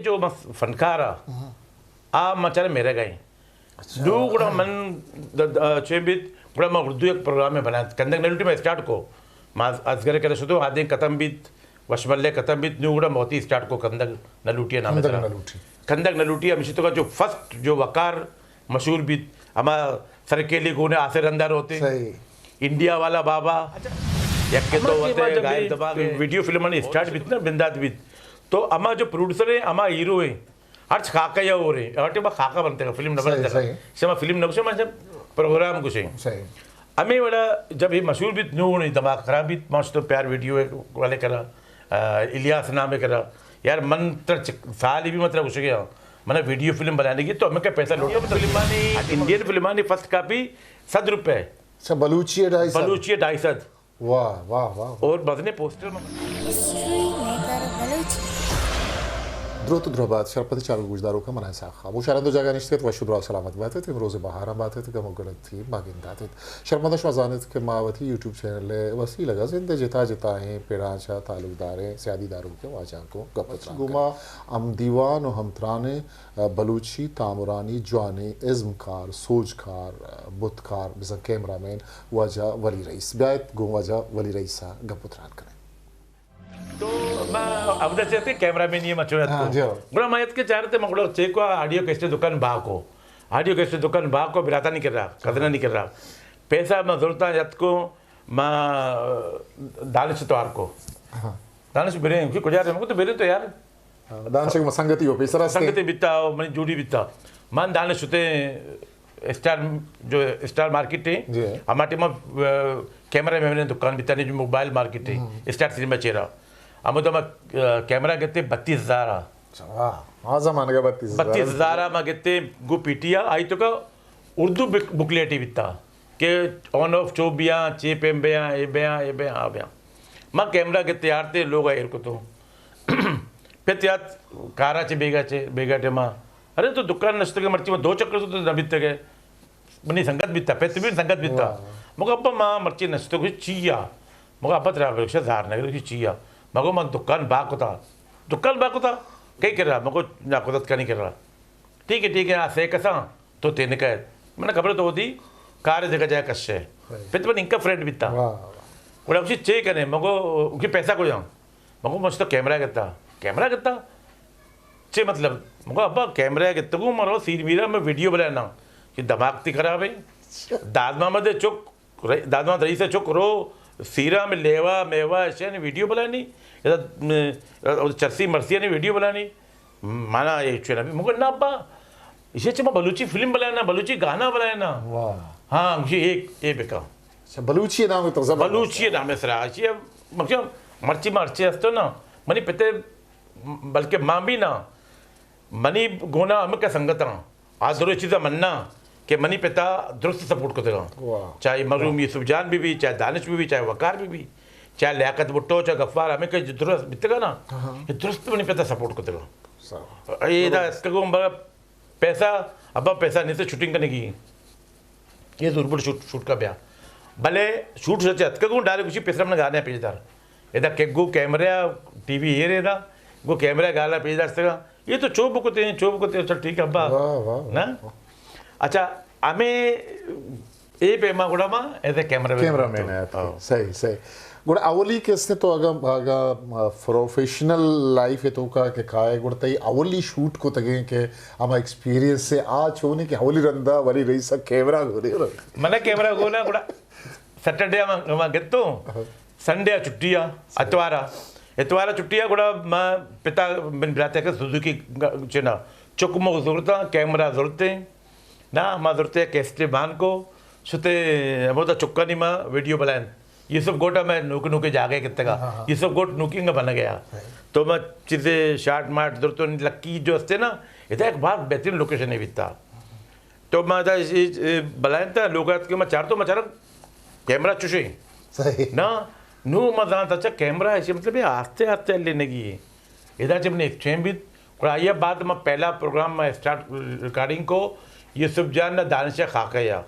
جو مس-، فنکار آ، آ مچار میرے گئے۔ نو گڑا من د-، د-، چے بیت، گڑا ما اردو یک پروگرامے بنات۔ کندگ نہ لوٹی ما اسٹارٹ کو۔ ما اصغر کرا شتو، آدیں ختم بیت، وشملے ختم بیت، نو گڑا ما وتی اسٹارٹ کو کندگ نہ لوٹی نام کندگ سرا۔ نہ لوٹی۔ کندگ نہ لوٹی، ہمیشی تو کا جو فرسٹ جو وقار مشہور بیت، ہما سرکیلی گونے آسے رندا روتے۔ صحیح۔ انڈیا والا بابا، یک تو ہما ٹیم وتے جب غائب بھی دماغ ہے۔ ویڈیو فلم آنی اسٹارٹ بیت نا، بندات بیت۔ تو ہما جو پروڈیوسر ہیں، ہما ہیرو ہیں، ہرچ خاکہ یا ہو رہے ہیں۔ ہر ٹیم خاکہ بنتے ہیں، فلم نہ صحیح، بنتے ہیں۔ صحیح۔ شما فلم نہ گوشے، ما شما پروگرام گوشے۔ صحیح۔ ہمیں وڑا جب یہ مشہور بیت، نو نہیں دماغ خراب بیت، ما شتو پیار ویڈیو والے کرا، آ، الیاس نام ہے کرا۔ یار من تر چ-، سال ہی بھی مطلب گوشے گیا۔ من ویڈیو فلم بنانے کی تو ہمیں کیا پیسہ لوٹا؟ فلمانی، انڈین فلمانی فرسٹ کاپی صد روپے۔ اچھا، بلوچی ہے ڈھائی سد؟ بلوچی ہے ڈھائی سد۔ واہ، واہ، واہ، واہ۔ اور بزنے پوسٹر میں۔ History maker Balochi. دروت و درہبات شرپد چاروک گوشداروکاں، من اسحاق خاموش۔ ہر ہند و جاگہ نشتگ ات، وش و دراہ سلامت بات ات، امروز بہاراں بات ات، گم و گڑتی ما گندات ات۔ شرمندہ شما زانت کہ ما وتی یوٹیوب چینل ء وسیلگ ء زند ء جتا جتائیں پڑاں چہ تعلقداریں سیادی داروکیں واجہاں گوں گپ و تران گوں کنیں۔ ما ہم دیوان و ہم ترانیں بلوچی تامرانی جوانیں ازمکار، سوجکار، بتکار، بزاں کیمرہ مین واجہ ولی رئیس۔ بیایت گوں واجہ ولی رئیس ء گپ و تران کنیں۔ تو ما اودا چہ اتکے کیمرہ مین ء ما چو اتکو۔ ہاں، جی۔ گڑا ما اتکے چارتے، ما گڑا چیکو آڈیو کیسٹ دکان باکو۔ آڈیو کیسٹ دکان باکو براتانی کرا، کزنانی کرا۔ پیسہ ما زرتا اتکو، ما دانش توار کو۔ ہاں۔ دانش برے، کہ کجا رہے؟ مگو تو برے تو یار۔ ہاں، دانش ما سنگتی ہو، پیسر ہستے۔ سنگتی بیتا، منی جوڑی بیتا۔ من دانش شتے اسٹار، جو اسٹار مارکیٹ ہے، جی۔ ہما ٹائم، آ، کیمرہ مین دکان بیتا نہیں، جو موبائل مارکیٹ ہے، ہم۔ اسٹار سنیما چیرا۔ ہمودا ما، آ، کیمرہ گتے بتیس ہزار آ۔ اچھا، واہ، آ زمانگا بتیس ہزار۔ بتیس ہزار آ ما گتے گو پی ٹی آ، آئی تو کا اردو بک-، بکلیٹی بیتا کہ آن آف چو بیاں، چے پیم بیاں، اے بیاں، اے بیاں، آ بیاں۔ ما کیمرہ گتے آرتے لوگا ایر کتو۔ پت یات کارا چہ بیگا چہ، بیگا ٹیما۔ ارے تو دکان نشتگے، مرچی ما دو چکر تو نہ بیتگے۔ منی سنگت بیتا، پت بھی سنگت بیتا۔ واہ۔ مگو ابا ما مرچی نشتگو چیا؟ مگو ابا ترا بخشا زار نہ گرو چیا؟ مگو من دکان با کتا۔ دکان با کتا؟ کئی کرا؟ مگو نا قدرت کنی کرا۔ ٹھیک ہے، ٹھیک ہے، آ سے کساں۔ تو تینکہ من خبر تو وتی کار جگہ جگہ کشے۔ صحیح۔ پت من انکا فرینڈ بیتا۔ واہ، واہ۔ گڑا گوشی چے کنے؟ مگو، اوکی پیسہ کجا؟ مگو مشتو کیمرہ گتا۔ کیمرہ گتا؟ چے مطلب؟ مگو ابا کیمرہ گتگو مرو سیر میرا میں ویڈیو بنانا۔ کہ دماغ تی خراب ہے۔ داد محمد چک، داد محمد رئیس چک رو سیرا میں لیوا میوا ایشانی ویڈیو بنانی۔ یا چرسی مرسی نے ویڈیو بنانی۔ مانا اے چونا بھی مگو نا با، اسے چما بلوچی فلم بلائے نا، بلوچی گانا بلائے نا۔ واہ۔ ہاں، گوشی ایک، اے بکا۔ اچھا، بلوچی نام تو زبردست۔ بلوچی نام سرا، اسی مطلب مرچی مرچی استو نا، منی پتے، بلکہ ماں بھی نا، منی گونا ہم کا سنگتاں۔ آ درو چیزا مننا کہ منی پتا درست سپورٹ کتگا۔ واہ۔ چاہے مرحوم یوسف جان بی بی، چاہے دانش بی بی، چاہے وقار بی بی، چاہے لیاقت بھٹو، چاہے غفار، ہمیں کہ درست بیتگا نا، ہاں۔ یہ درست منی پتا سپورٹ کتگا۔ صحیح۔ اے دا اتکگوں با پیسہ، ابا پیسہ نہیں تو شوٹنگ کرنے کی۔ یہ زور بڑ شوٹ، شوٹ کا بیا۔ بلے شوٹ سچ اتکگوں ڈائریکٹ اسی پیسہ من گانے پیش دار۔ ادا کہ گو کیمرہ، ٹی وی ایر ادا، گو کیمرہ گالا پیش داشتگا۔ یہ تو چو بکتے ہیں، چو بکتے ہیں، چل ٹھیک ہے ابا۔ واہ، واہ، واہ۔ نا؟ اچھا، ہمیں اے پیما گڑا ما ایز اے کیمرہ مین کیمرہ مین ہے۔ ہاں۔ صحیح، صحیح۔ گڑا اولی کس نے تو اگا، اگا، آ، پروفیشنل لائف ہے تو کا کہ کائے گڑا تئی اولی شوٹ کو تگیں کہ ہما ایکسپیرینس سے آ چونے کہ اولی رندا ولی رئیس کیمرہ گولے۔ منا کیمرہ گولا گڑا سیٹرڈے ما، ما گتو۔ ہاں۔ سنڈے ء چھٹی ء، اتوار ء، اتوار ء چھٹی ء، گڑا ما پتا من براتے کہ سوزوکی گ-، چنا چک مو زرتا، کیمرہ زرتے، نا ما زرتے کیسٹے مان کو، شتے ہمودا چکانی ما ویڈیو بلائن۔ یوسف گوٹا میں نوکی نوکی جاگے کتگا۔ ہاں، ہاں۔ یوسف گوٹ نوکی انگا بن گیا۔ ہاں۔ تو ما چیزے شارٹ مارٹ زرتو لکی جو ہستے نا، ادا ایک بہت بہترین لوکیشن ہے بیتا۔ تو ما دا اے، اے بلائن تا لوگ ات کہ ما چارتو ما چارا کیمرہ چوشیں۔ صحیح۔ نا، نو ما زانت اچھا کیمرہ ایسے مطلب یہ آستے آستے ہلے نگی ہے۔ ادا جب نے ایکسچینج بھی، اور آئیے بعد ما پہلا پروگرام ما اسٹارٹ ریکارڈنگ کو، یوسف جان نہ دانش خاکہ یا۔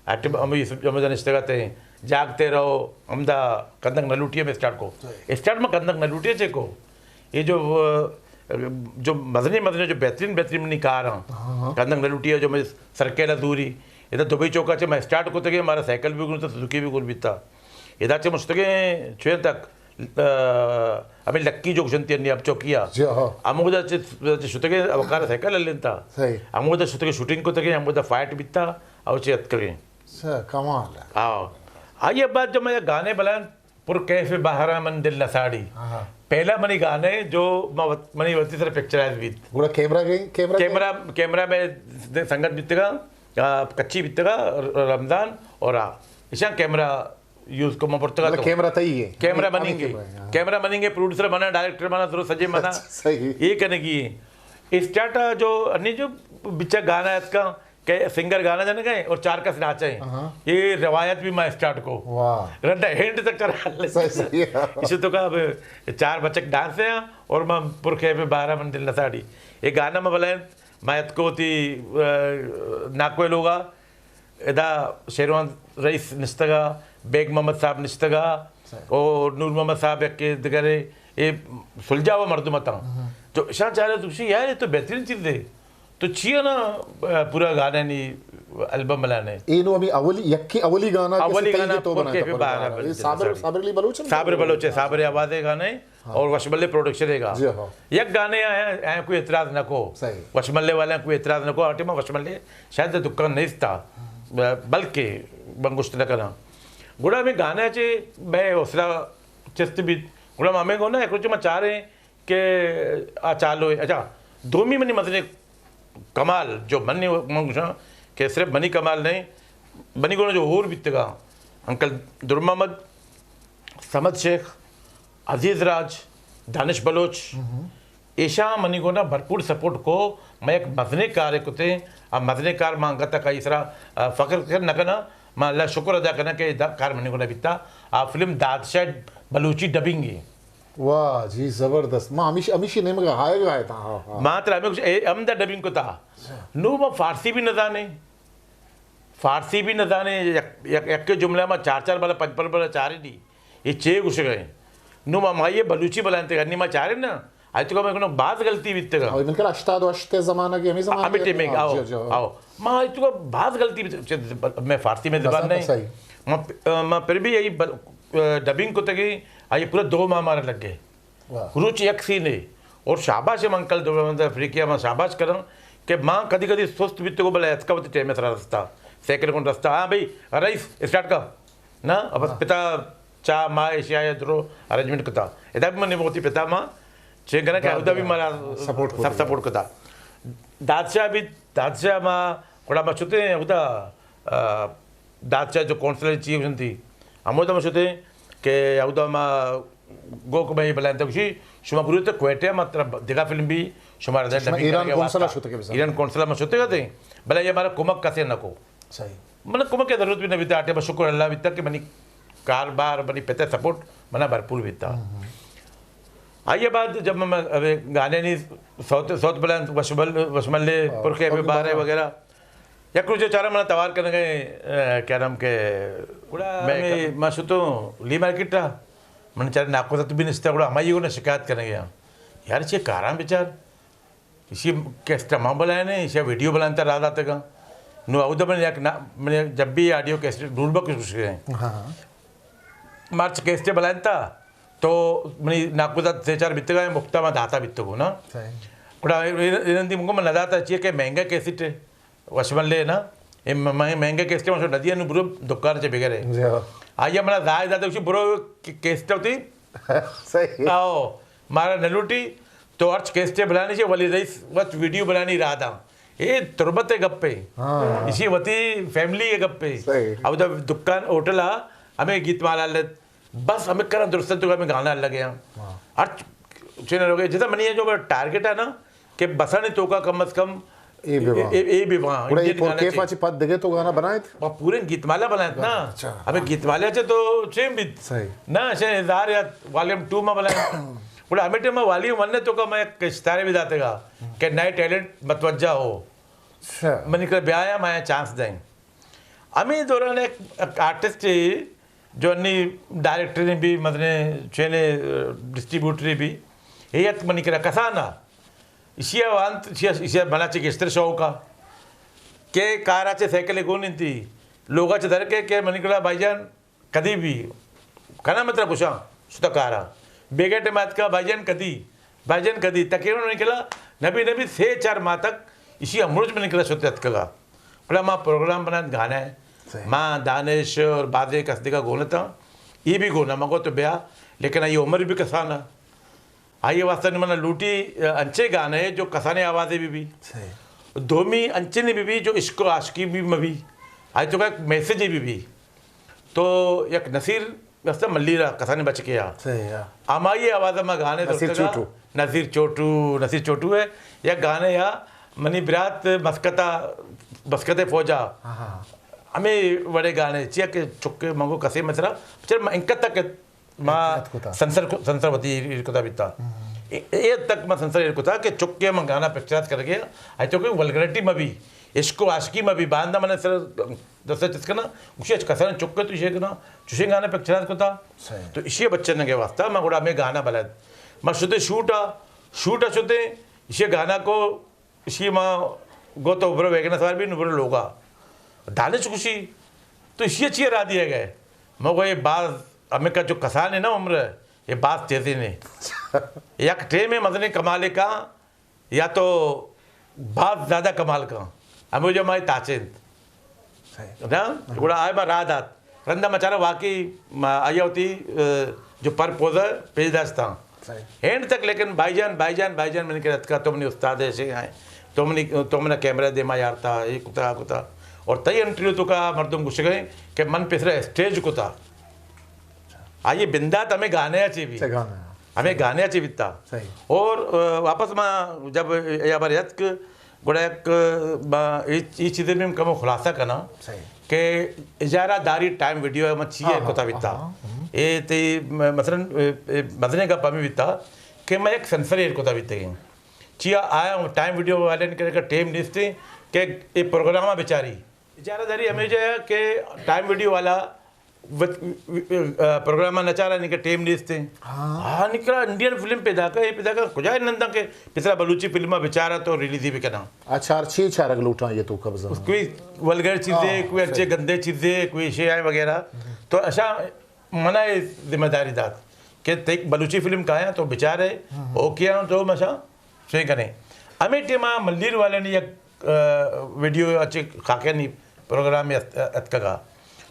ایکٹیو ہم یوسف جان نشتگا تے، جاگتے رہو، ہم دا کندگ نہ لوٹی ہم اسٹارٹ کو۔ صحیح۔ اسٹارٹ ما کندگ نہ لوٹی چے کو۔ یہ جو، جو مزنیں مزنیں جو بہترین بہترین منی کار ہاں، ہاں۔ کندگ نہ لوٹی ہے، جو میں سرکیلا دوری، ادا دبئی چوکا چے میں اسٹارٹ کو تگے، ہمارا سائیکل بھی گون تھا، سزوکی بھی گون بیتا۔ ادا چے مشتگے چھوئے تک، آ، ہمیں لکی جو گشنتی انی اب چوکیا۔ جی ہاں۔ ہمودا چے، چے شتگے اوکار سائیکل لینتا۔ صحیح۔ ہمودا شتگے شوٹنگ کو تگے، ہمودا فائٹ بیتا، او چے اتکگے۔ سر، کمال ہے۔ آؤ۔ آئیے بعد جو میں گانے بلائیں، پر کیف بہارا من دل نساڑی۔ ہاں۔ پہلا منی گانے جو ما وت-، منی وتی سر پکچرائز بیت۔ گڑا کیمرہ گئی، کیمرہ گئی؟ کیمرہ، کیمرہ میں دے سنگت بیتگا، آ، کچی بیتگا، ر-، رمضان اور آ، ایشاں کیمرہ یوز کو ما برتگا مطلب تو۔ کیمرہ تئی ہے؟ کیمرہ ہمیں، منی ہمیں گے۔ کیمرہ ہے، ہاں۔ کیمرہ منی گے، پروڈیوسر منا، ڈائریکٹر منا، درو سجے منا۔ اچھا، صحیح۔ یہ کرنے کی ہے۔ اسٹارٹ جو انی جو بچا گانا اتکا، کہ سنگر گانا جنگ ءَ اور چار کس ناچ ءَ۔ ہاں۔ یہ روایت بھی ما اسٹارٹ کو۔ واہ۔ رنڈا اینڈ تک کرا۔ صحیح، صحیح۔ اسے تو کہا اب چار بچک ڈانس ءَ اور ما پر کیف بہارا من دل نساڑی۔ یہ گانا ما بلائیں، ما اتکو تی، آ، ناکوئے لوگا، ادا شیروان رئیس نشتگا، بیگ محمد صاحب نشتگا، صحیح۔ اور نور محمد صاحب یک دگرے، یہ سلجھا ہوا مردم اتاں۔ ہاں۔ جو شان چارے تو یار، یہ تو بہترین چیز ہے۔ تو چیا نا، آ، پورا گانے نی البم بنانے؟ اے نو ہمیں اولی، یکی اولی گانا کہ اولی ستائی گانا کے تو پر بنائے کیف تھا بہارا پروگرام۔ بن اے جاتا صابر، ساڑی۔ صابر علی بلوچ ہے؟ صابر بلوچ ہے، صابر علی۔ صابر آواز ہے گانے ہاں۔ اور وشملے پروڈکشن ہے گا۔ جی ہاں۔ یک گانے آیا، آیا کوئی اعتراض نہ کو۔ صحیح۔ وشملے والے کوئی اعتراض نہ کو، آٹے میں وشملے شاید دکان نہیں تھا، بلکہ بنگوشت نہ کرنا۔ گڑا میں گانا چے میں حوصلہ چست بھی، گڑا ہمیں کو نا، ایک روچ میں چاہ رہے ہیں، کہ آ چالو ہے۔ اچھا، دومی منی مزنیں کمال جو منی من گوشاں کہ صرف منی کمال نہیں، منی گونا جو ہور بیتگا، انکل در محمد، صمد شیخ، عزیز راج، دانش بلوچ، ہم۔ ایشاں منی گونا بھرپور سپورٹ کو، میں یک مزنیں کارے کتے، آ مزنیں کار ما انگت تک آئی سرا، آ، فخر کر نہ کنا، ما اللہ شکر ادا کنا کہ دا کار منی گونا بیتا، آ فلم دادشاہ بلوچی ڈبنگ ہے۔ واہ جی، زبردست۔ ما ہمیش-، ہمیشی نیمگا آئے گا آئے تھا، ہاں، ہاں۔ ما ترا ہمیں کچھ، اے، ہم دا ڈبنگ کو تھا۔ اچھا۔ نو ما فارسی بھی نہ زانے۔ فارسی بھی نہ زانے، یک، یک، یک جملہ ما چار چار بلا، پنج پنج بلا چارے دی۔ یہ چے گوش گئے۔ نو ما، ما یہ بلوچی بلائیں تے، انی ما چارے نا۔ آج تو میں کنو باز غلطی بیتے گا۔ ہاں، من کر ہشتاد و ہشت زمانہ کی، ہمیں زمانہ ہمیں کی۔ ٹائم میں، ہاں، آؤ، جی، جی، ہاں۔ آؤ۔ ما آج تو باز غلطی بیتے، چے، میں فارسی میں زبان بس نہیں۔ صحیح۔ ما پ-، ما پھر بھی یہی بل-، ڈبنگ کو تگی، آئی پورا دو ماہ ہمارا لگ گئے۔ واہ۔ روچ یک سین ہے۔ اور شاباش ہے، من کل دو بندہ افریقہ میں شاباش کروں کہ ماں کدی کدی سست بیتے کو بلے اتکا وتی ٹائم سرا رستا، سیکنڈ کون رستا۔ ہاں بھائی، رئیس، اسٹارٹ کر۔ نا، اب ہاں۔ پتا چا ماں ایشیا یا درو ارینجمنٹ کتا۔ ادا بھی منی وتی پتا ماں چے کرا کہ داد ادا بھی دیا۔ مارا سپورٹ سب کتا۔ سپورٹ کتا۔ دادشاہ بھی، دادشاہ ماں، کڑا ما چتے ہیں، ادا، آ، دادشاہ جو کونسلر چیف جنتی، ہمودا ما شتے کہ اودا ما گو کہ بھئی بلائیں تو کشی، شما برو تو کوئٹہ ما ترا دگہ فلم بھی شما رضا شما ڈبنگ ایران کرنے کونسل واستہ۔ شتے کہ بزن۔ ایران کونسل ما شتے گتے، بلے یہ ہمارا کمک کسے نہ کو۔ صحیح۔ من کمک کی ضرورت بھی نہ بیتا، آٹے بس شکر اللہ بیتا کہ منی کاروبار، منی پتے سپورٹ منا بھرپور بیتا۔ ہم، ہم۔ آئیے بعد جب میں ابھی گانے نہیں، سوت، سوت بلائیں، وشمل، وشملے، ہاں، پر کے بھی بارے وغیرہ، یک روچے چارا منا توار کرنے گئے، اے، کیا نام کے، گڑا میں ہمیں ما شتوں لی مارکیٹ ءَ، من چارے ناکوزات بھی نشتا، گڑا ہمائی گونا شکایت کرنے گیا۔ یار، چے کاراں بچار، اسی کیسٹ ما بلائنے، اسی ویڈیو بلائن تا راہ داتے گا۔ نو اودا من یک نا-، من جب بھی آڈیو کیسٹ ڈول بکش کش گئے۔ ہاں۔ مارچ کیسٹ بلائن تا، تو منی ناکوزات سے چار بیتگا، مفتا ما داتا بیتگو نا۔ صحیح۔ گڑا اے-، اے-، اے رندی مگو من نہ داتا، چیئے کہ مہنگا کیسٹ ہے۔ وشملے نا، اے م-، م-، مہنگے کیسٹ ما شو ندی انو برو دکان چے بگرے۔ جی ہاں۔ آیا منا زاہ داتا کشی برو کی-، کیسٹ ہوتی۔ صحیح۔ آؤ، مارا نلوٹی، تو ہرچ کیسٹ بلانی چے، ولی رئیس وت ویڈیو بلانی راہ دا۔ اے تربت گپے۔ ہاں۔ اسی وتی فیملی گپے۔ صحیح۔ اب دا دکان ہوٹل آ، ہمیں گیت مالا لت۔ بس ہمیں کرا درست تو ہمیں گانا لگے ہیں۔ ہاں۔ ہر چ-، چینل ہو گئے، جیسا منی ہے جو میرا ٹارگٹ ہے نا، کہ بسانی توکا کم از کم اے بے وہاں۔ اے، اے بے وہاں، گڑا اے انڈین پر گانا کیف چے۔ آچی پد دگے تو گانا بنائے تھے؟ وہ پورے گیت مالا بنائے تھے نا۔ اچھا۔ ہمیں گیت مالا چے تو چین بھی۔ صحیح۔ نا، شے اظہار یا والیوم ٹو میں بنائے۔ گڑا ہمیں ٹائم میں والیوم ون نے توکا میں ایک اشتہارے بھی داتے گا کہ نئے ٹیلنٹ متوجہ ہو۔ اچھا۔ منی کر بیا یا میں چانس دیں۔ ہمیں دوران ایک، ایک آرٹسٹ ہے، جو انی ڈائریکٹر نے بھی، مطلب، چینے، ڈسٹریبیوٹر نے بھی، یہ ات منی کرا کسانا، ایشی ءَ وانت، ایشی ءَ، ایشی ءَ منا چہ گیشتر شوق ءَ کہ کار ءَ چہ سائیکل ءَ گون انتی، لوگ ءَ چہ در کے کہ منی کڑا بھائی جان کدی بھی کنا مترا گوشاں شتا کار ءَ۔ بیگے ٹائم اتکا بھائی جان کدی، بھائی جان کدی، تقریباً منی کڑا نبی نبی سے چار ماہ تک ایشی ہمروچ منی کڑا شتے اتکگا۔ گڑا ما پروگرام بنان گانا ہے۔ صحیح۔ ما دانش اور بعضے کس دیگا گونتا، یہ بھی گونا مگو تو بیا، لیکن یہ عمر بھی کسانا۔ آئی ءِ واستہ نی من لوٹی، ءَ، انچیں گانے جو کسانیں آوازے بہ بی۔ صحیح۔ دومی انچیں بہ بی جو عشق و عاشقی بھی مہ بی۔ آئی توکا یک میسجے بہ بی۔ تو یک نصیر است ملیر ءَ، کسانیں بچکے ءَ۔ صحیح، ہاں۔ ہمائی آواز ءَ ما گانے نصیر درستگا۔ چوٹو۔ نصیر چوٹو، نصیر چوٹو ہے۔ یک گانے یا منی برات مسکتا، مسکت فوجا۔ ہاں، ہاں۔ ہمیں وڑے گانے چیا کہ چکے منگو کسے مترا، چل انکت تک ما احتیاط کتا۔ سنسر کو، سنسر وتی ایر، ایر کتا بیتا۔ ہم۔ اے، اے حد تک ما سنسر ایر کتا کہ چکے من گانا پکچرائز کر گیا، آئی توکا ولگریٹی مہ بی، عشق و عاشقی مہ بی، باندا من سر دست چست کنا، گوشی اچ کسان چکے تو ایشی کنا، چوشیں گانا پکچرائز کتا۔ صحیح۔ تو ایشی بچے نگے واسطہ ما گڑا ہمیں گانا بلد۔ ما شتے شوٹ آ، شوٹ آ شتے، ایشی گانا کو ایشی ما گو تو برو ویگن ءَ سوار بی، نو برو لوگا۔ دانش گوشی، تو ایشی چی را دیے گئے؟ ما گو یہ باز ہمیں کا جو کسان ہے نا عمر، یہ باز تیزی نے۔ یک ٹیم مزنیں کمال کا یا تو باز زیادہ کمال کا۔ ہمیں جو ہماری تاچینت۔ صحیح۔ نا؟ گڑا آئے ما راہ دات۔ رندا مچارا واقعی ما آئی وتی، ءَ، جو پر پوزا پیش داشتاں۔ صحیح۔ اینڈ تک لیکن بھائی جان، بھائی جان، بھائی جان من کے اتکا، تو منی استاد ہے، سے آئے۔ تو منی، تو منا کیمرہ دے ما یارتا، یہ کتا، کتا۔ اور تئی انٹرویو توکا مردم گوشگئے کہ من پیسرا اسٹیج کتا۔ آئیے بندات ہمیں گانے چی بھی۔ اچھا، گانا۔ ہمیں گانے چی بیتا۔ صحیح۔ اور، ءَ، واپس ما جب یا بار یتک گڑا یک، ما اے، اے چیزے میں کم خلاصہ کنا صحیح۔ کہ اجارہ داری ٹائم ویڈیو ما چیئے ہاں، ہاں، کتا بیتا۔ ہاں، ہاں۔ اے تے م-، مثلاً، اے، اے مزنے گپ ہمیں بیتا کہ میں یک سنسر ایر کتا بیتے گئے۔ چیا آیا ٹائم ویڈیو والے نے کہ ٹائم نیستے کہ اے پروگرام بچاری۔ اجارہ داری ہمیں جایا کہ ٹائم ویڈیو والا وت-، ا، پروگرام نہ چارا، نی کہ ٹیم نیست ہیں۔ ہاں۔ ہاں، نکلا انڈین فلم پیدا کر، یہ پیدا کر، کجا نندن کہ پترا بلوچی فلم بیچارہ تو ریلیز ہی بکنا۔ اچھا، ہر چی چارگ لوٹاں یہ تو قبضہ۔ کوئی ولگر چیزیں، ہاں، کوئی اچھے صحیح۔ گندے چیزیں، کوئی شے آئے وغیرہ۔ تو اشا منا یہ ذمہ داری دات کہ تیک بلوچی فلم کایا تو بیچارے، ہاں۔ اوکے ہاں تو مشا شے کنے۔ ہمیں ٹیما ملیر والے نے یک، ا، ویڈیو اچھے خاکے نی پروگرام ات-، اتکگا۔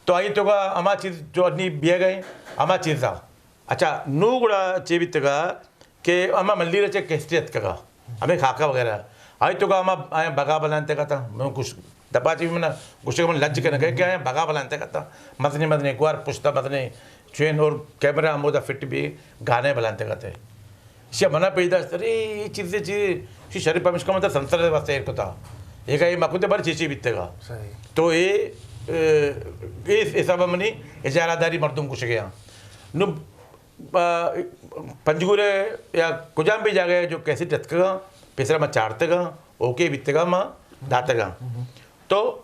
تو آئی توکا ہما چیز جو انی بیگ ءَ، ہما چیزاں۔ اچھا، نوں گڑا چے بیتگا کہ ہما ملیر ءَ چہ کیسٹے اتکگا۔ ہمے خاکہ وغیرہ۔ آئی توکا ہما آیاں بگا بلانتگا تا۔ من گوش-، دپا چی من گوشگ من لج کنگ ءَ کہ آیاں بگا بلانتگا تا۔ مزنیں مزنیں گوار پشتا مزنیں چین اور کیمرہ ہمودا فٹ بی گانے بلانتگا تے۔ ایشی ءَ منا پیش داشت، ارے، اے چیزے چی، ایشی شریف پمیشکا من ترا سنسر ءِ واسطہ ایر کتا۔ ایگا اے مکوتے بر چی چی بیتگا۔ صحیح۔ تو اے، اے، اے حساب منی اجارہ داری مردم گوشگے ہاں۔ نو، آ، پنجگور ءَ یا کجام بھی جاگہ ءَ جو کیسٹ اتکگا، پیسرا ما چارتگا، اوکے بیتگا ما داتگا۔ تو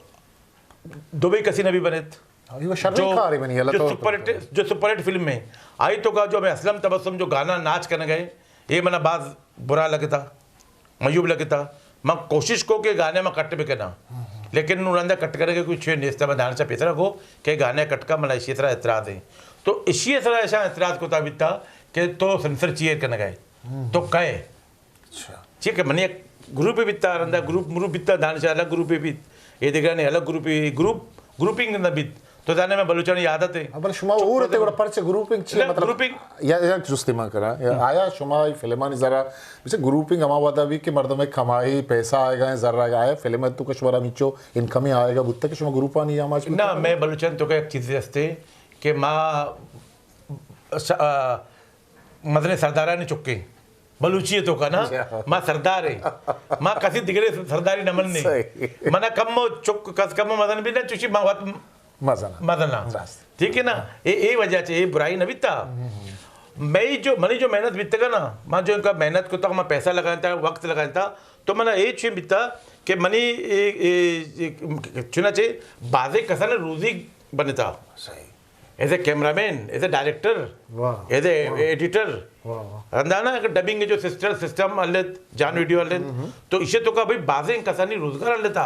دبئی کسی نہ بھی بنت۔ ہاں، یہ شریں جو، کارے منی، اللہ جو تو سپر ہٹ، جو سپر ہٹ فلم ہے، آئی توکا جو ہمیں اسلم تبسم جو گانا ناچ کنگئے، یہ منا باز برا لگتا، میوب لگتا۔ من کوشش کو کہ گانے میں کٹ بکنا، لیکن نوں رندا کٹ کرے کہ کوئی چھ نیستا، میں دانشا پیسرا کو کہ گانے کٹ کا، منا اسی طرح اعتراض ہے۔ تو اسی طرح ایسا اعتراض کوتا بیتا کہ تو سنسر چیئر کنگئے، تو کئے؟ اچھا۔ چی کہ منی یک گروپے بیتا، رندا گروپ مروپ بیتا، دانش الگ گروپے بیت، اے دگرانی الگ گروپے، گروپ، گروپنگ نہ بیت۔ تو زانے میں بلوچانی عادت ہے۔ ہاں، بلے شما اور تے گڑا پرچہ گروپنگ چی ہے؟ نہ، مطلب، گروپنگ یا، یک جستے من کرا، یا آیا شما ای فلمانی ذرا، مثل گروپنگ ہما ودا بھی کہ مردم کمائی، پیسہ آئے گا، ذرا آئے گا، آیا فلم تو کہ شما را میچو انکم آئے گا، بوتا کہ شما گروپانی آماچ نہ، بیتا؟ میں بلوچان تو کہ یک چیزے ہستے کہ ما س-، آ، مزنیں سردارانی چکیں۔ بلوچی ءِ توکا نا، ما سردار ایں۔ ما کسی دگرے سرداری نہ منیں۔ صحیح۔ منا کمو چک کس کمو مزن بھی نہ، چوشی ما وت مزن۔ مزن۔ راست۔ ٹھیک ہے نا؟ اے، اے وجہ چے، اے برائی نہ بیتا۔ میں جو، منی جو محنت بیتگا نا، ما جو انکا محنت کوتا، ما پیسہ لگائیں تا، وقت لگائیں تا، تو منا اے چویں بیتا کہ منی اے، اے، اے، چنانچہ بازے کسان روزی بنتا۔ صحیح۔ As a cameraman, as a director, واہ۔ ایز اے ایڈیٹر، رندانا کہ ڈبنگ جو سسٹر سسٹم ہلت، جان ویڈیو ہلت، تو ایشی توکا بھئی بازیں کسانی روزگار ہلتا۔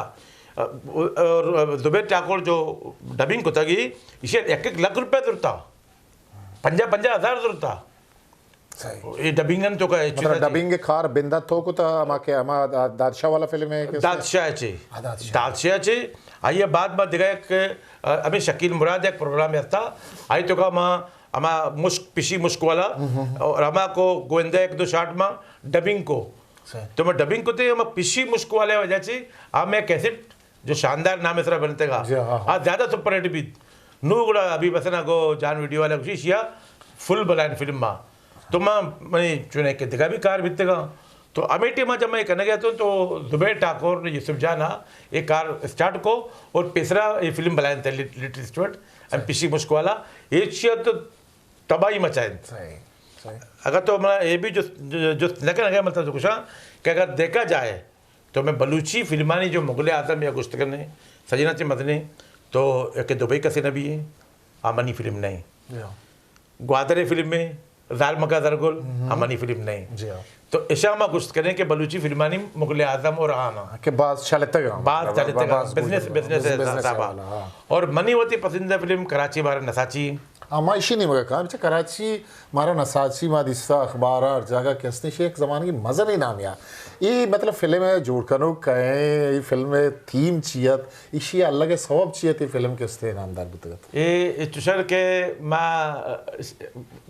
اور زبیر ٹاکر جو ڈبنگ کتگی، ایشی یک یک لکھ روپے زرتا، پنجاہ پنجاہ ہزار زرتا۔ اے ڈبنگ انت توکا، مطلب ڈبنگ کار بندہ تو کتا، ہما کہ ہما دادشاہ والا فلم ہے کہ دادشاہ چے۔ دادشاہ چے۔ آئی بعد ما دگہ یک، ہمیں شکیل مراد یک پروگرام ہستا، آئی توکا ما ہما مشک، پشی مشک والا، اور ہما کو گوندہ ایک دو شاٹ ما ڈبنگ کو۔ تو ما ڈبنگ کو تے ہما پشی مشک والے وجہ چے، ہمیں کیسٹ جو شاندار نام سرا بنتگا، آ زیادہ سپر ہٹ بیت۔ نو گڑا ابھی بسنا گو جان ویڈیو والا گوشی شیا فل بلائن فلم ما۔ تو ما منی چونے کہ دگہ بھی کار بیتگا۔ تو ہمیں ٹیم جب میں کنگے تو، تو زبیر ٹاکر نے یوسف جان ہا یہ کار اسٹارٹ کو اور پیسرا یہ فلم بلائن تے لٹ-، لٹل اسٹوڈنٹ، ہم پشی مشک والا، یہ چیا تو تباہی مچائیں۔ اگر تو ہمارا یہ بھی جست، جست نہ کرنا مطلب تو کچھ کہ اگر دیکھا جائے تو میں بلوچی فلمانی جو مغل اعظم یا گوشت کرنے سجنا چے مزنے تو ایک دبئی کسے نہ بھی ہے، آ منی فلم نہیں۔ گوادر فلم میں زال مکا زرگل، آ منی فلم نہیں۔ تو اشا ما گوشت کریں کہ بلوچی فلمانی مغل اعظم اور آنا کہ باز چلتگ، باز چلتگ، بزنس، بزنس حساب۔ اور منی وتی پسندیدہ فلم کراچی بارہ نساچی۔ ہاں، ما ایشی نیمگا کاں، بچہ کراچی مارا نساچی ما دیستا اخبار ہر جاگہ کہ استیں، ایشی یک زمانگی مزنیں نامے آ۔ اے مطلب فلم ء جوڑ کنوک کئے، اے فلم ء تھیم چی ات، ایشی ء الگ ء سوب چی ات، اے فلم کہ استیں نامدار بوتگ ات۔ اے، اے چوشر کہ ما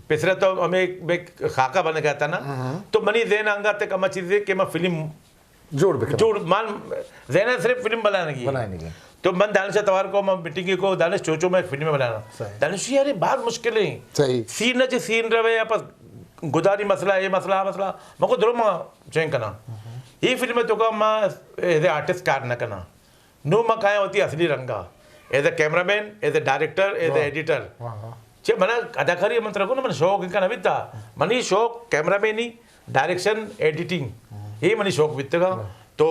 پیسرا تو ہمیں ایک خاکہ بنگا تھا نا، تو منی ذہن انگا تک ہما چیزیں کہ ما فلم جوڑ بکن۔ جوڑ، من ذہن ء صرف فلم بنانگی۔ بنانگی۔ تو من دانش ء توار کو، من میٹنگ کو، دانش چوچو میں فلم بنانا۔ دانش یار یہ بہت مشکل ہے۔ سین نہ چہ سین روے یا پس گدانی مسئلہ، یہ مسئلہ، آ مسئلہ، من کو درو ما چین کنا۔ یہ فلم تو کا ما ایز اے آرٹسٹ کار نہ کنا۔ نو ما کایا ہوتی اصلی رنگا۔ As a cameraman, as a director, as a editor. چہ منا اداکاری من ترا کو نا، من شوق انکا نہ بیتا۔ منی شوق کیمرہ مینی، ڈائریکشن، ایڈیٹنگ، یہ منی شوق بیتگا۔ تو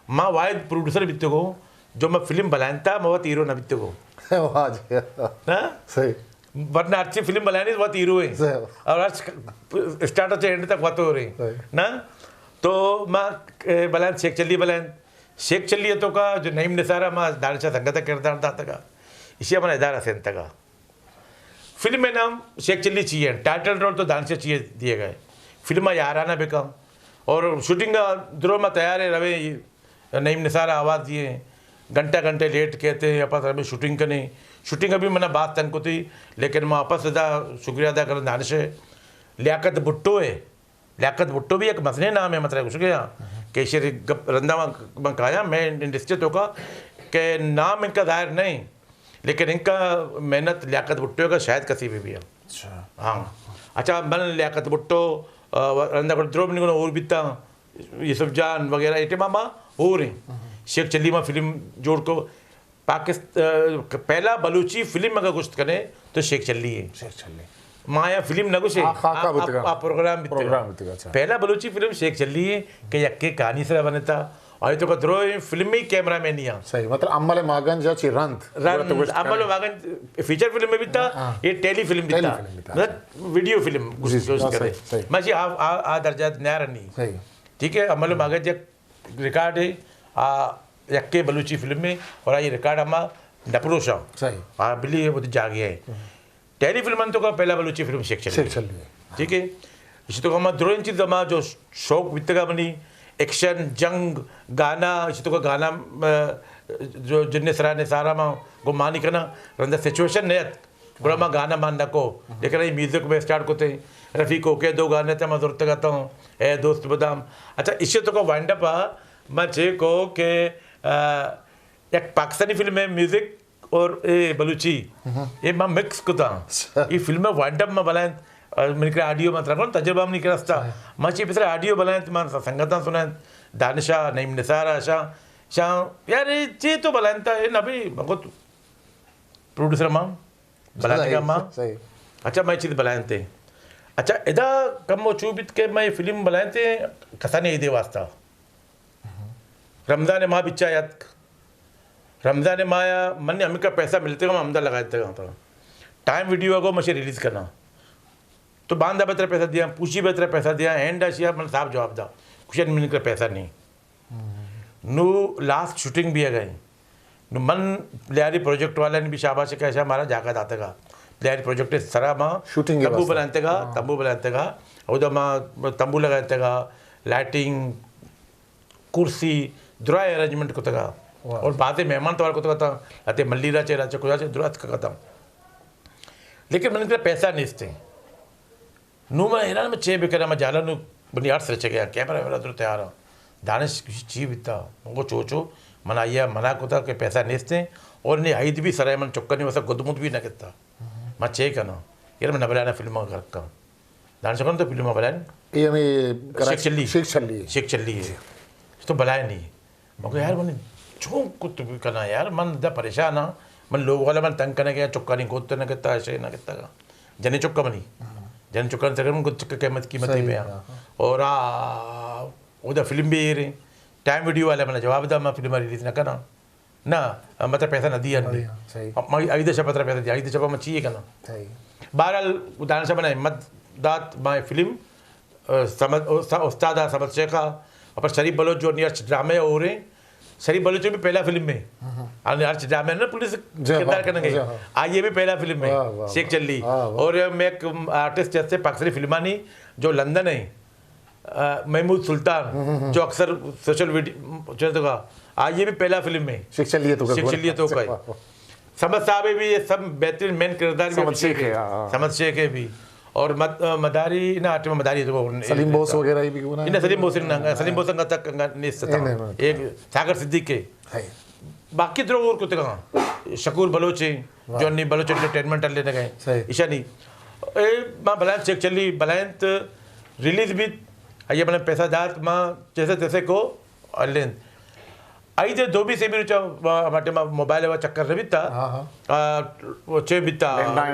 ما واحد پروڈیوسر بیتگو جو میں فلم بلائنتا، میں وت ہیرو نہ بیتگو۔ واہ جی۔ ہاں؟ صحیح۔ ورنہ ہرچی فلم بلائنی وت ہیرو ہیں۔ اور ہرچ اسٹارٹ سے اینڈ تک وت ہو رہے ہیں۔ نا؟ تو ما، اے، بلائن شیخ چلی بلائن۔ شیخ چلی تو کا جو نعیم نثار ما دانشہ سنگت کردار داتگا۔ اسی ہمارا ادارہ سینتگا۔ فلم ء نام شیخ چلی چی ہے، ٹائٹل رول تو دانشہ چی ہے دیے گئے۔ فلم ء یارانہ بکن اور شوٹنگ ء درو ما تیار ہے روے، نعیم نثار آواز دیے، گھنٹہ گھنٹے لیٹ کہتے ہیں، اپس ہمیں شوٹنگ کنے۔ شوٹنگ ابھی منا بات تنگ کو تھی، لیکن ما اپس ادا شکریہ ادا کرن دانش ہے۔ لیاقت بھٹو ہے، لیاقت بھٹو بھی ایک مزنیں نام ہے، مطلب، اس کے یہاں کہ شیر گپ رندا من، من کہا، میں انڈسٹری تو کا کہ نام ان کا ظاہر نہیں، لیکن ان کا محنت لیاقت بھٹو کا شاید کسی بھی بھی ہے۔ اچھا۔ ہاں۔ اچھا، من لیاقت بھٹو، آ، رندا کو درو منی کو اور بیتا، یوسف جان وغیرہ، یہ ٹائم ما اور ہیں۔ شیخ چلی ما فلم جوڑ کو، پاکست-، آ، پہلا بلوچی فلم اگر گوشت کنے تو شیخ چلی ہے۔ شیخ چلی۔ ما یا فلم نہ گوشے، آ خاکہ آ، بوتگا۔ آ، آ پروگرام بیتگا۔ پروگرام بیتگا، اچھا۔ پہلا بلوچی فلم شیخ چلی ہے کہ یکے کہانی سرا بنتا۔ آئی تو کا درو فلمی کیمرہ مین یا۔ صحیح، مطلب، امل ماگنج چی رند۔ رند، گوشت امل کنے۔ ماگنج فیچر فلم میں بیتا، ہاں۔ یہ ٹیلی فلم بیتا۔ ٹیلی فلم بیتا۔ مطلب، ویڈیو فلم گوشت، صحیح، گوشت ہاں، کرے۔ صحیح، صحیح۔ ماشی آ، آ، آ درجہ نیارنی۔ صحیح۔ ٹھیک ہے، امل ماگنج ریکارڈ ہے، آ، یکے بلوچی فلم میں اور آئی ریکارڈ ہما نپروشا۔ صحیح۔ آ، بلی ہے، وہ تو جاگے ہے۔ ٹیلی فلم تو کا پہلا بلوچی فلم شیخ چلی۔ شیخ چلی ہے۔ ٹھیک ہے؟ اسی تو کا ہما درو انچی زما جو شوق بیتگا منی، ایکشن، جنگ، گانا، اسی تو کا گانا، آ، جو جن سرا نے سارا ما گو مانی کنا، رندا سچویشن نیت۔ گڑا ما گانا مان نہ کو، لیکن اے میوزک میں اسٹارٹ کو تے، رفیق اوکے دو گانے تے ما زرتگا تو، اے دوست بدام۔ اچھا، اسی تو کا وائنڈ اپ آ، ما چے کو کہ، آ، یک پاکستانی فلم ہے میوزک اور اے بلوچی، اے ما مکس کتا۔ اے فلم وائنڈ اپ ما بلائیں، آ، من کرا آڈیو ما ترا کن، تجربہ منی کرا استا۔ ما چے پسر آڈیو بلائیں، ما سنگتاں سنائیں، دانشا، نعیم نثار آ، شاہ، شاہ، یار، اے چے تو بلائیں تا، اے نبی، مگو تو پروڈیوسر ما بلائیں گا ما۔ صحیح۔ اچھا، میں چیز بلائیں تے۔ اچھا، ادا کم و چو بیت کہ میں فلم بلائیں تے کسانی عیدے واسطہ۔ رمضان ماہ بچا یاتک۔ رمضان ماہ یا من ہمیں کا پیسہ ملتے گا، ہم ہمدا لگائے تے گا۔ ٹائم ویڈیو کو مشے ریلیز کرنا۔ تو باندا بتر پیسہ دیاں، پوچی بتر پیسہ دیاں، اینڈ اشیا من صاحب جواب دا، کچھ من کر پیسہ نہیں۔ نو لاسٹ شوٹنگ بھی گئے۔ نو من لیاری پروجیکٹ والے نے بھی شاباش کہا، ایسا ہمارا جاگہ داتا گا۔ لیاری پروجیکٹ سرا ما شوٹنگ تمبو بنانتے گا، تمبو بنانتے گا، اور ما تمبو لگانتے گا، لائٹنگ، کرسی، درائے ارینجمنٹ کتگا۔ اور بعد مہمان توار کتگا تا، اتے ملی را چے، را چے کجا چے درات کتا۔ لیکن من پیسہ نیستے۔ نو من حیران، من چے بکناں، من جالاں نو بنی ارس رچے گیا، کیمرہ ویمرہ در تیار ہاں۔ دانش کسی چی بیتا، من کو چو چو، من آیا منع کتا کہ پیسہ نیستے، اور نی عید بھی سرائے من چکا نہیں وسا گدمت بھی نہ کتا۔ من چے کنا، یار من نبلانا فلم کر کن۔ دانش کن تو فلم بلائن۔ اے ہمیں شیخ چلی۔ شیخ چلی۔ شیخ چلی ہے۔ تو بلائے نہیں۔ مگر یار من چون کت کنا یار، من دا پریشان ہاں۔ من لوگ والا من تنگ کنا گیا، چکانی گوت نہ کتا، شے نہ کتا۔ جنی چکا منی۔ جنی چکا نے سر من کو چکا قیمت قیمت ہی پہ۔ اور آ، او دا فلم بھی اے رہے۔ ٹائم ویڈیو والا من جواب دا، من فلم ریلیز نہ کنا۔ نہ، مطلب پیسہ نہ دیا ہم۔ عید شپ ترا پیسہ دیا، عید شپ میں چیئے کنا۔ بہرحال، دانش بنا ہمت دات، مائے فلم، سمد، استاد سمد شیخ، اپر شریف بلوچ جو نی ارچ ڈرامے ہو رہے، شریف بلوچ بھی پہلا فلم میں۔ اور ارچ ڈرامے نا پولیس کردار کرنے گئے۔ آئیے بھی پہلا فلم میں، شیخ چلی۔ اور میں ایک آرٹسٹ جیسے پاکستانی فلمانی جو لندن ہے، محمود سلطان، جو اکثر سوشل میڈیا چلتے کا، آئیے بھی پہلا فلم میں۔ شیخ چلی تو کا۔ سمد صاحب بھی یہ سب بہترین مین کردار بھی سمد شیخ ہے۔ سمد شیخ ہے بھی۔ اور مداری نا، آٹے مداری تو سلیم بوس وغیرہ بھی کو نا۔ سلیم بوس نا، سلیم بوس تک نہیں ستا۔ ایک ساگر صدیقی ہے۔ باقی درو اور کتگا شکور بلوچ ہیں، جو نی بلوچ انٹرٹینمنٹ لینے گئے۔ ایشانی ما بلائن شیخ چلی بلائن ریلیز بھی، آئیے بلائن پیسہ دات، ما جیسے تیسے کو الین۔ آئی دے دو بھی سے بھی روچا، ہمارے ما موبائل وا چکر نہ بیتا۔ وہ چے بیتا،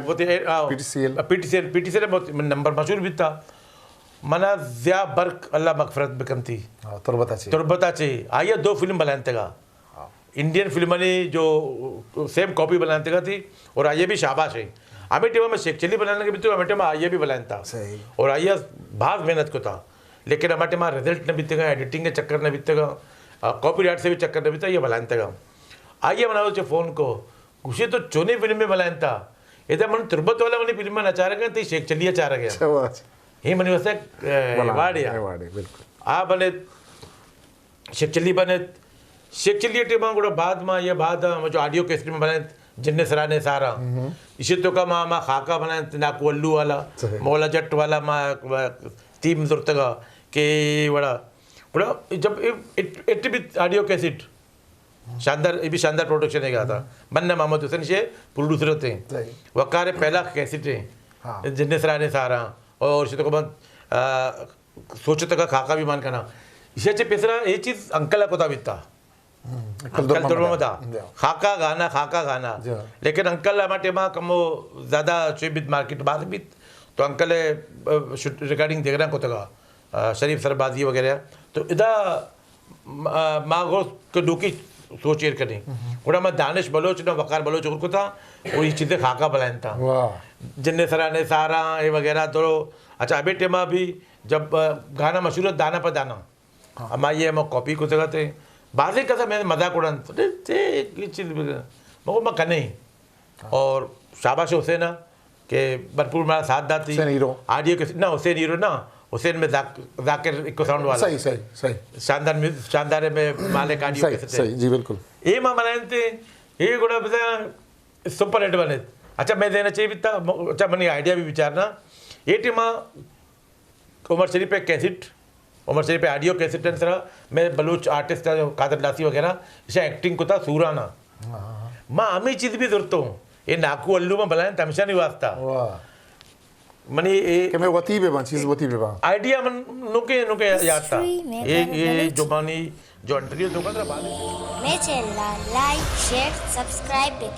وہ تے P T C L, P T C L, P T C L number مشہور بیتا۔ منا ضیاء برک، اللہ مغفرت بکنتی، تربتا چے۔ تربتا چے آئیے دو فلم بلائن تگا۔ انڈین فلمانی جو سیم کاپی بلائن تگا تھی، اور آئیے بھی شاباش ہے۔ ہمیں ٹیم میں شیخ چلی بلائن لگے بھی تو ہمیں ٹیم آئیے بھی بلائن تھا۔ اور آئیے بہت محنت کو تھا۔ لیکن ہمارے ٹیم رزلٹ نہ بیتے گا، ایڈیٹنگ کے چکر نہ بیتے گا، کاپی رائٹ سے بھی چکر نہ بیتا، یہ بلائن تگا۔ آئیے بنا فون کو، گوشے تو چونی فلم میں بلائن تھا۔ ادا من تربت والا منی فلم میں نچارگا، تی شیخ چلیا چارگا۔ ہی منی واسطہ ایوارڈ یا۔ آ بلے شیخ چلی بنت۔ شیخ چلی ٹیم گڑا بعد ما یا بعد ہم جو آڈیو کیسٹ میں بنت، جن سرانے سارا۔ اسی تو کا ما، ما خاکہ بنت، ناکو الو والا، مولا جٹ والا ما تیم زرتگا کہ وڑا۔ گڑا جب اٹ، اٹ بھی آڈیو کیسٹ شاندار، یہ بھی شاندار پروڈکشن ہے گا تھا۔ بننا محمد حسین شے پروڈیوسر تھے۔ وقار پہلا کیسٹ ہے۔ جن سرانے سارا۔ اور شتو کو بند، سوچتا کا خاکہ بھی مان کنا۔ اسے چے پیسرا یہ چیز انکل کو تھا بیتا۔ انکل درما دا۔ خاکہ گانا، خاکہ گانا۔ لیکن انکل ہمارے ٹائم کمو زیادہ چوی بیت، مارکیٹ باز بیت۔ تو انکل ریکارڈنگ دیکھنا کو تھا، شریف سربازی وغیرہ۔ تو ادا ما گوشت کہ ڈوکی سوچ ایر کنیں۔ گڑا ما دانش بلوچ نا وقار بلوچ اور کتا، اور یہ چیزیں خاکہ بلائن تھا۔ جن سرانے سارا، یہ وغیرہ تو، اچھا، ابھی ٹیما بھی جب گانا مشہور ہے دانا پہ دانا، ہما یہ ہم کاپی کو سکتے۔ بازیں کسا میں مزاق اڑان، یہ چیز بھی، مگو ما کنیں۔ اور شاباش حسین کہ بھرپور مارا ساتھ داتی۔ حسین ہیرو۔ آڈیو کے، نہ، حسین ہیرو نہ، حسین میں ذاک-، ذاکر ایکو ساؤنڈ والا۔ صحیح، صحیح، صحیح۔ شاندار میں، شاندار میں مالک آڈیو صحیح، کے ساتھ۔ صحیح، جی، بالکل۔ اے ما ملائنتے، اے گڑا بزاں سپر ہٹ بنے۔ اچھا، میں دینا چاہیے بیتا، اچھا، منی آئیڈیا بھی بچارنا۔ اے ٹیما عمر شریف پہ کیسٹ، عمر شریف پہ آڈیو کیسٹ سرا، میں بلوچ آرٹسٹ قادر لاسی وغیرہ، اسے ایکٹنگ کتا سورانا۔ ما ہمیں چیز بھی زرتوں۔ اے ناکو الو ما بلائیں تمشانی واسطہ۔ منی اے کہ میں وتی بے باں، چیز وتی بے باں۔ آئیڈیا من نوکے، نوکے یاد تھا۔ اے، اے جو منی جو انٹرویو تو کا تھا بعد۔ میں چینل لائک، شیئر، سبسکرائب بے